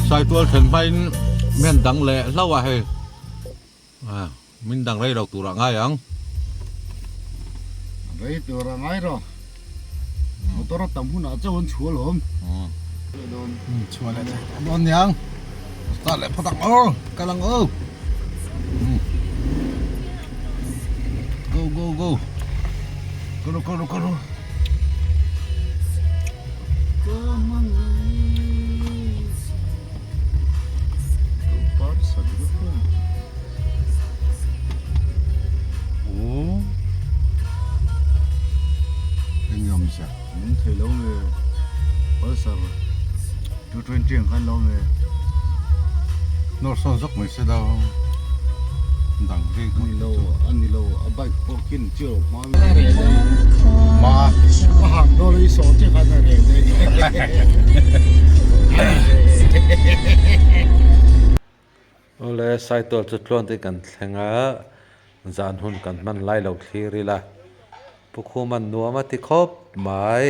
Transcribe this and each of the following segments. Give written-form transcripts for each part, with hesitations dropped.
Saitual thlen hmain men dang leh hlauh a hei min dang rei lo tur ah ngai ang. Rei tur ah ngai rawh. Motor a tam hunah chauh an chhuah alawm. Chhuah leh thei tawh dawn niang. Start leh phawt ang aw, kal ang aw. Go go go. Kal kal kal. Min thei lo nge Pulsar 220 ang khan lo nge. Nawr sawn zawk mai se dau dang ri a ni lo a ni lo a bike pawh khin chiah lo hma hma a hang dawn i saw chiah khan a reh daih. Awle Saitual chu tluan te kan thleng a zan hun kan hman lai lo thlir ila Pu Khuman nuam a ti khawp mai.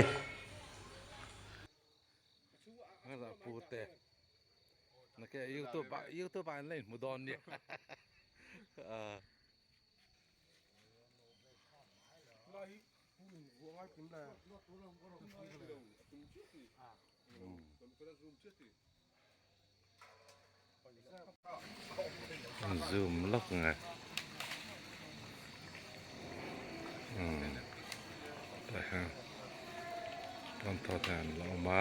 Zoom lawk nge umm tah hian tawntaw te an la awm a.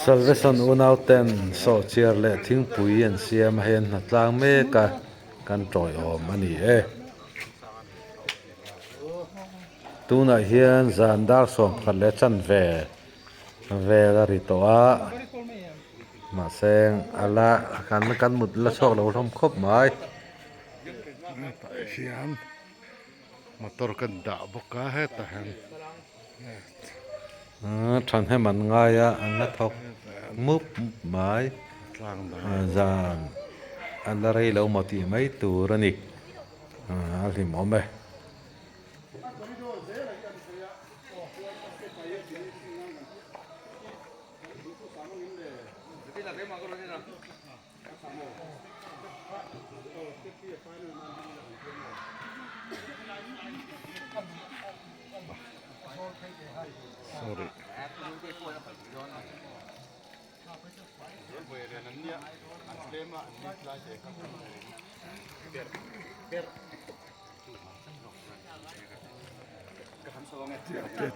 Salveson unau ten sawhchiar leh thingpui an siam a hei an hnatlang mek a kan tawiawm a ni e. Tunah hian zan dar sawmkhat leh chanve vel a ri tawh a mahse a la kan kan mut la chhuak lo hlawm khawp mai. Hetah hian motor kan dah bawk a hetah hian thahnem an ngai a an la thawk mup mup mai zan a la rei lo maw tih mai tur a ni a hlimawm e.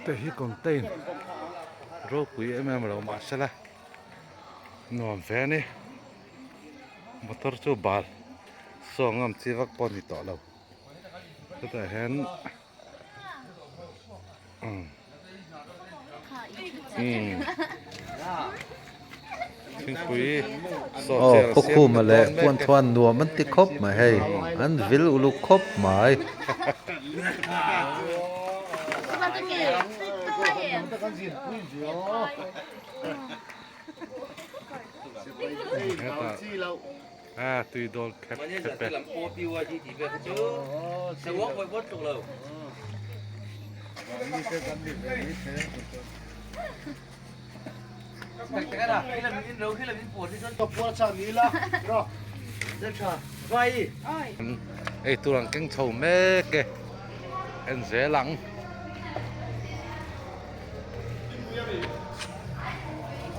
Te hi contain ropui em em lo mahsela nuam ve a ni motor chu bal saw ngam chi vak pawh a ni tawh lo chutah hian umm thingpui aw khawkhuma leh puan chuan nuam an ti khawp mai hei an vil uluk khawp mai. Eitur an keng chho mek e en zel ang.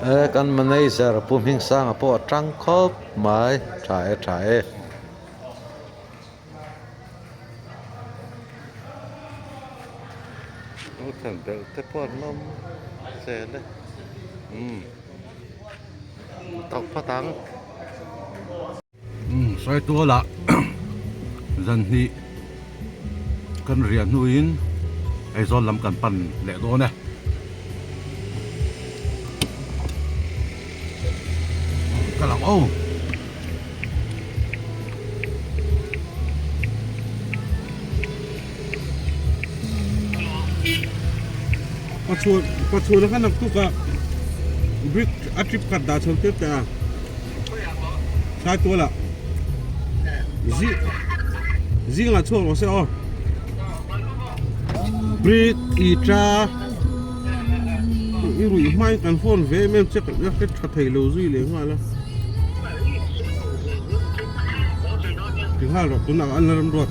E kan manager Pu Hmingsanga pawh a tang khawp mai tha e tha e. Thuthleng belh te pawh an awm zel e umm tawp phawt ang. Umm Saitualah zan hnih kan riah hnuin Aizawl lam kan pan leh dawn e. Ka lang aw. Pachhun kha naktuk ah brick a trip khat dah chho tep teh a Saitual ah zi. Zingah chhuak rawh se aw. Brick i ta i ruih hmain kan phone ve em em che kan la hre tha thei lo zui leh nghal a. Ti nghal rawh tunah an la remruat.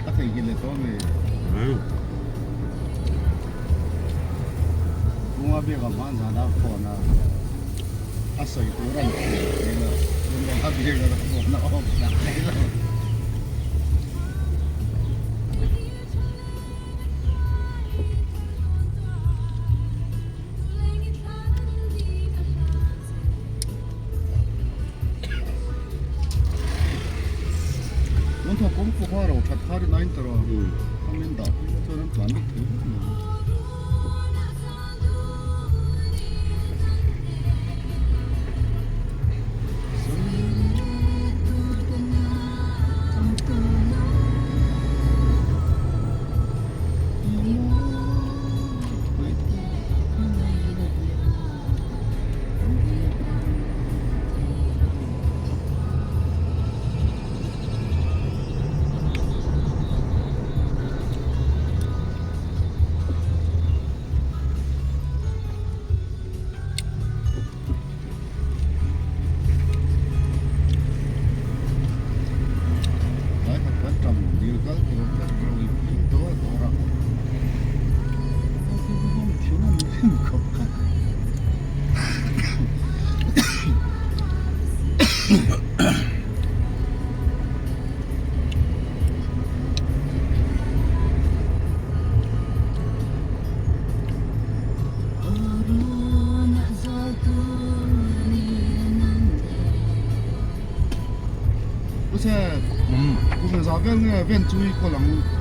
A theihnghilh leh tawh ami? Bunga biak ang hman zan a phone a a sawi tur a ni thei lo. Bunga biak ang a phone a off sak thei lo. Mun thaw kawng pawh kha ro that kha rin ain tawh a, khawmin dah pui kha chuan an tlan vek thei vek mai.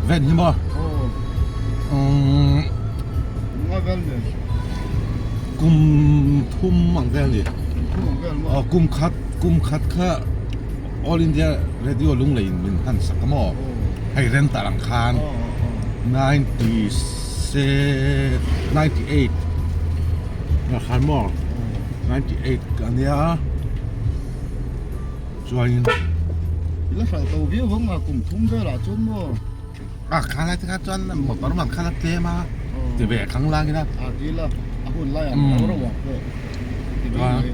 Ven hi maw? Kum thum ang vel ni. Kum khat kum khat kha All India Radio Lunglei in min han sak a maw? Hei rental ang khan 98 khan maw? 98 a nia chuanin I la hralh to viau vang a kum thum velah chuan maw? A kha lai te kha chuan motor man khan a tlem a ti ve khang lang ila. A ti ila a hun lai ang lo reuh ang pawh ti ve mai.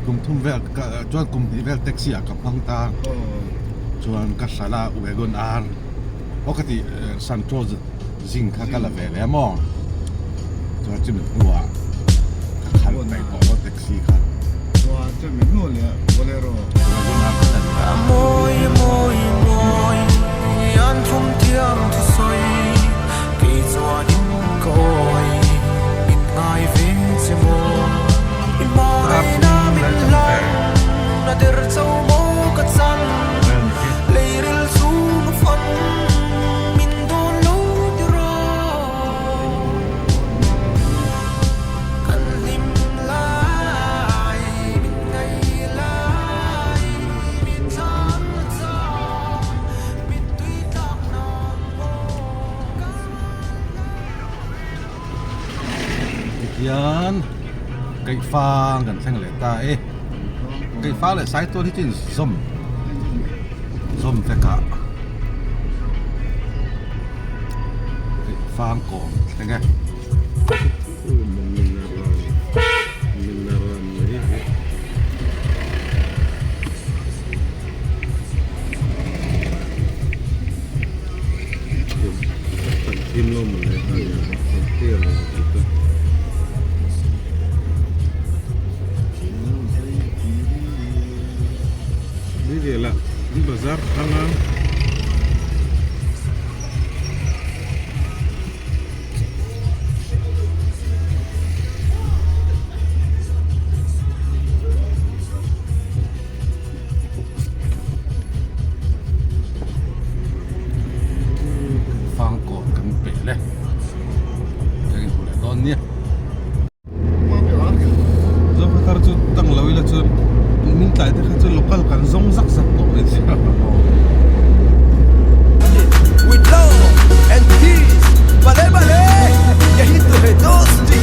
Kum thum vel chuan kum hnih vel taxi ah ka hmang ta chuan ka hralh a wagon R aw ka ti Santro zing kha ka la ve leh a maw chuan chumi hnuah ka khalh daih tawh lo taxi kha. Chuan chumi hnu leh Bolero. Wagon R kha la ni a. Tihian Keifang kan thleng leh ta e Keifang leh Saitual hi chu in zawm zawm vek a Keifang kawm thleng e. Bazar thlang a. Fangkawn kan peh le kan inhmu leh dawn nia. Zofathar chu tang lo ila chuan min tlai te kha chu local kan zawng zak zak tawh mai si. With love and peace Bale bale yahi tu hai dosti.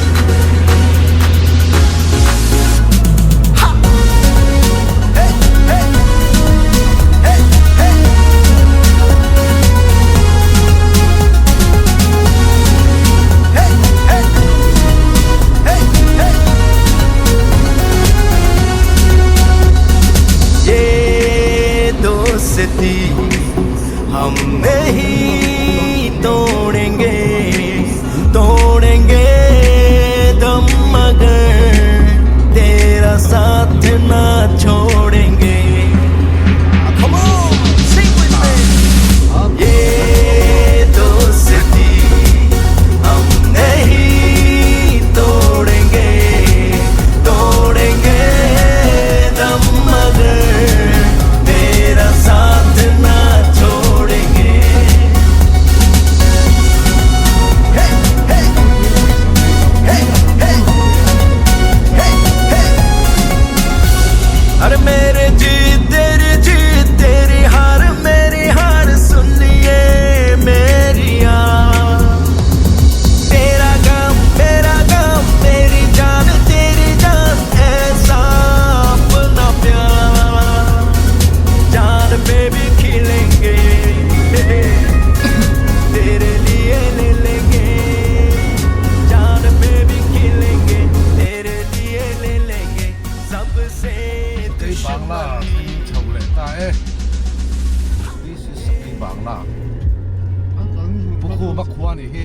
khua nih hi.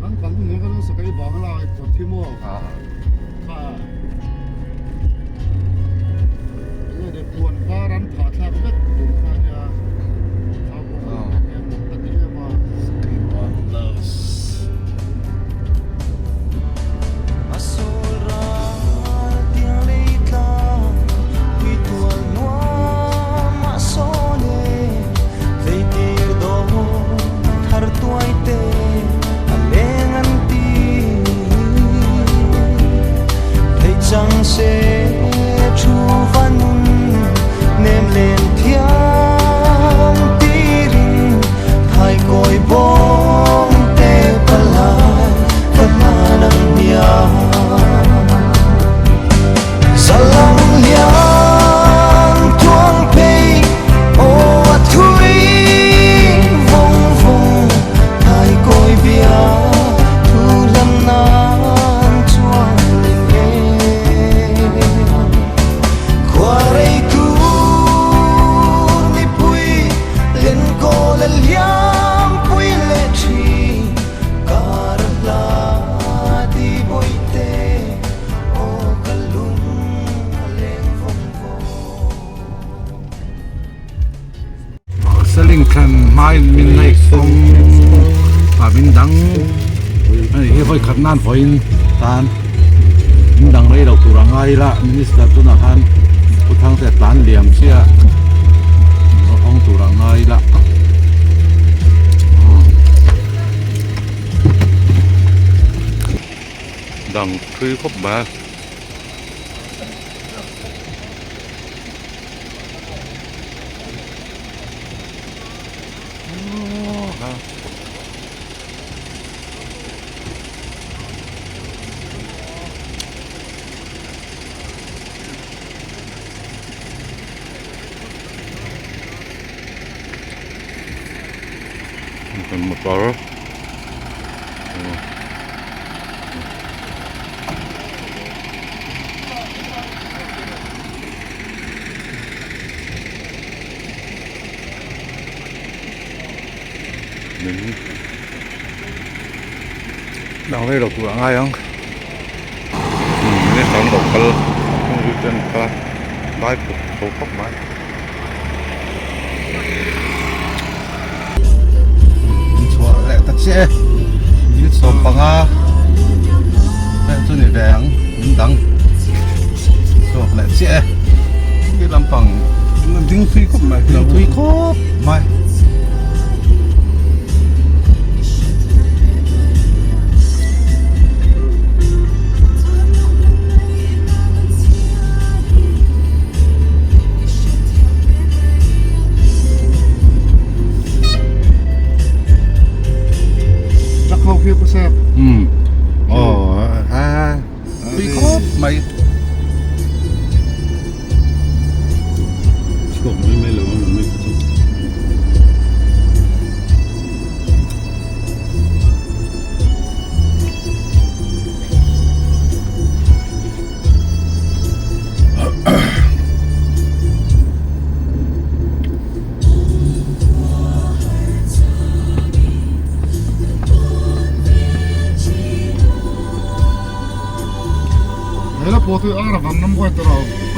An kal hun hian kan sakei bang lai kawt hi maw kha enge de puan var an phah thlak vek tur kha nia kha pawh hian mak ka ti em a. Selling thlen hmain min nei kawng ah min dang a nih hi vawi khat nan vawiin tan min dang rei lo tur a ngai ila minister tunah khan Pu Thangte a tlan liam chiah a hawng tur a ngai ila. Dang thui khawp mai a. Motor min dang rei lo tur a ngai ang minister an lo kal a hnung zui te an kal a lai pawh tho khawp mai. Min chhuah leh ta chiah e minute 15 vel chu ni ve ang min dang chhuak leh chiah e khi lampang ding thui khawp mai ding thui khawp mai. Tui khawp mai. Chhuak mai mai lo ang mai chu.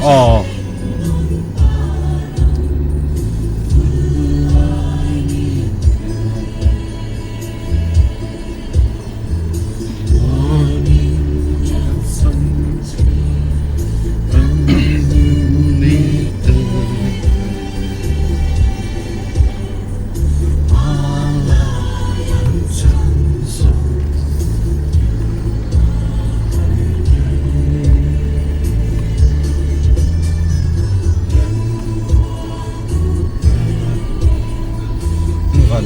Aw.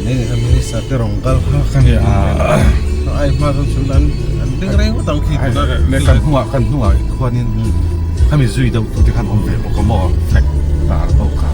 Minister te rawn kal kha ka ni a ai hma chuan chhun an an ding reng ngawt ang khi kan hnungah kan hnungah khuanin khami zui deuh tu te khan awm ve bawk a maw flag tar ho kha.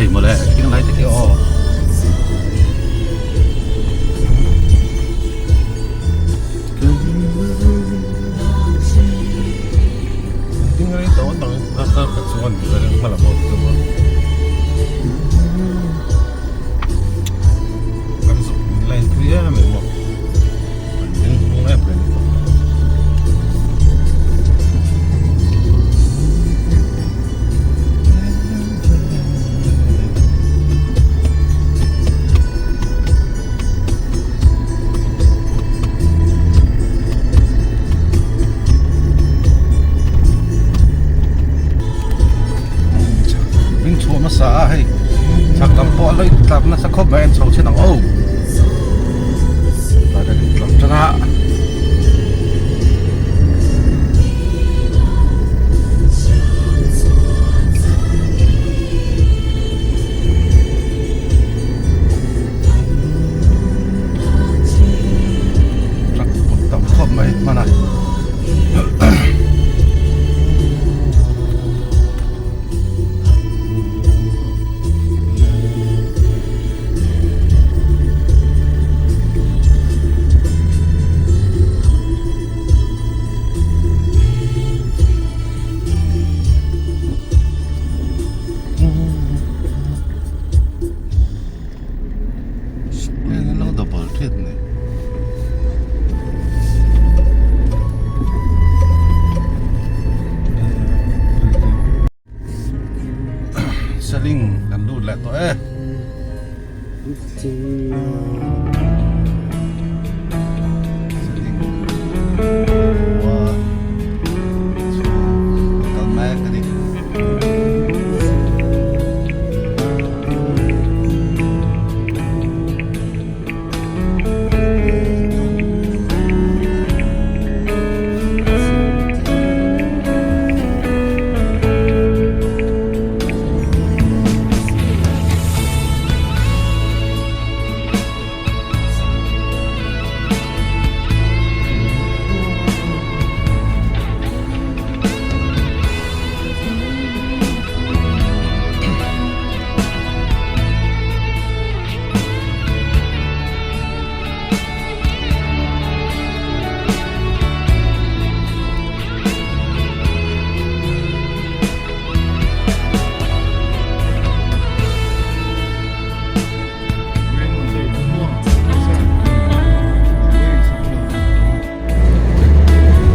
thei mawle khing lai te khi aw. Ding rei tawh dang a ka ka chuan ka ring hma lam awm chu a. Kan zuk line pui em em a. Kan ding hnung em em bawk. Min chhuah hmasa a hei chhak lam pawh a lo intlar nasa khawp mai a chho chhin ang aw tlai kan intlar tan a. Truck pawh tam khawp mai hman a. Lo double thin ni. Seling kan lut leh tawh e. Seling khua chhung a kal mek a ni.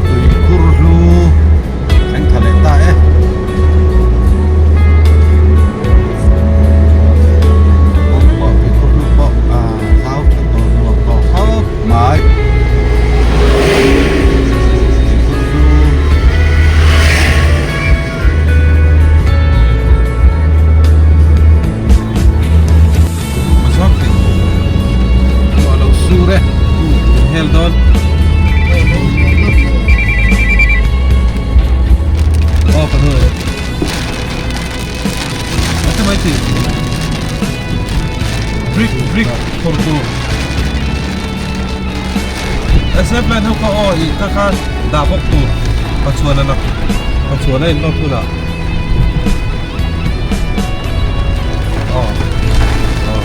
Tuikhur hlu thleng tha leh ta e. Kawng pawh tuikhur hlu pawh a zau tha tawh nuam tawh khawp mai. Tuikhur hlu Ruah lo sur e hel dawn aw ka hnu a ti mai chi brick brick thawr tur SF line ho kha aw ih kha kha dah bawk tur pachuan a pachuan a in lawk hunah aw aw.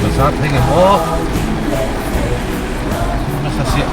Bazar thei nge maw nasa siah.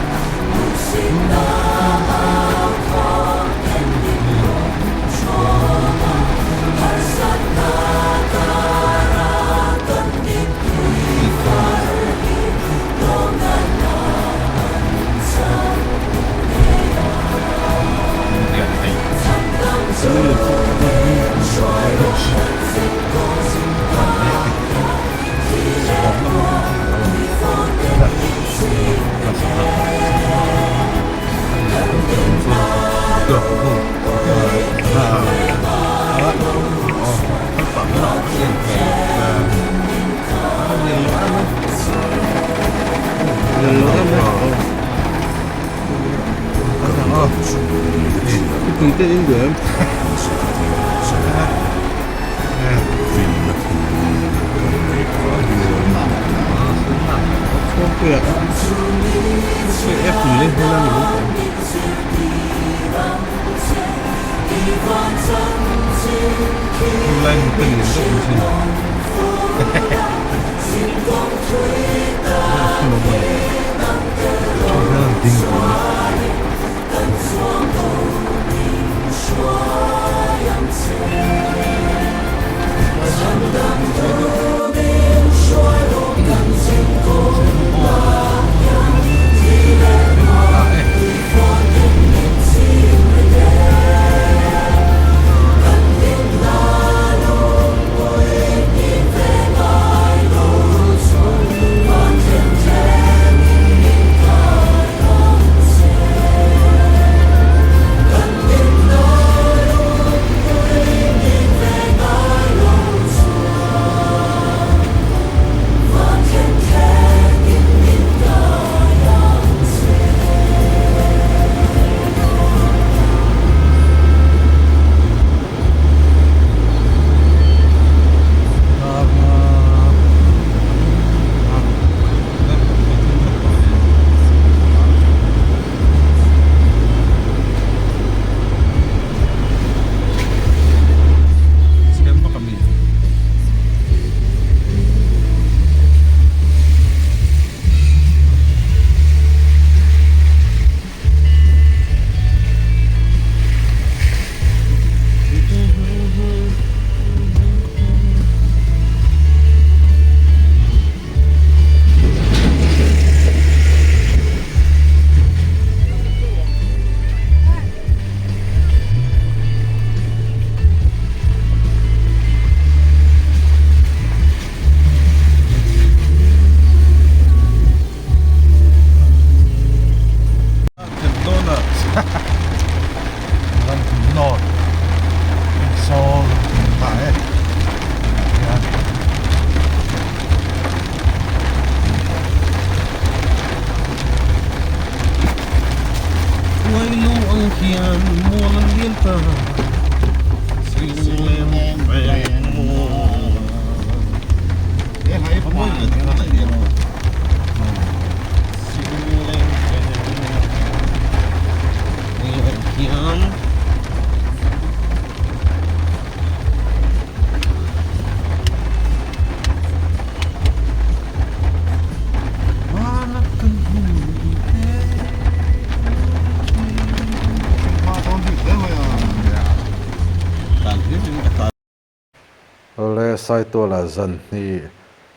Awle Saituala zan hnih,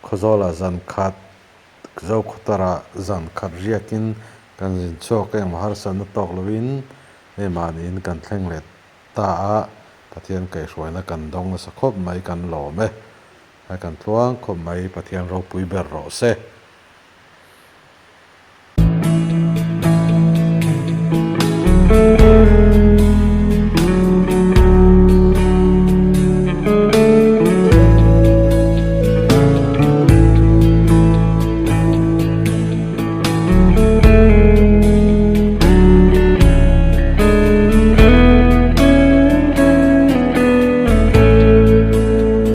Khawzawla zan khat, Zokhawtara zan khat riakin kan zin chhuak a, engmah harsatna tawk lovin hei mahniin kan thleng leh ta a, Pathian kaihhruaina kan dawng nasa khawp mai kan lawm e. Ai kan tluang khawp mai Pathian ropui ber rawh se.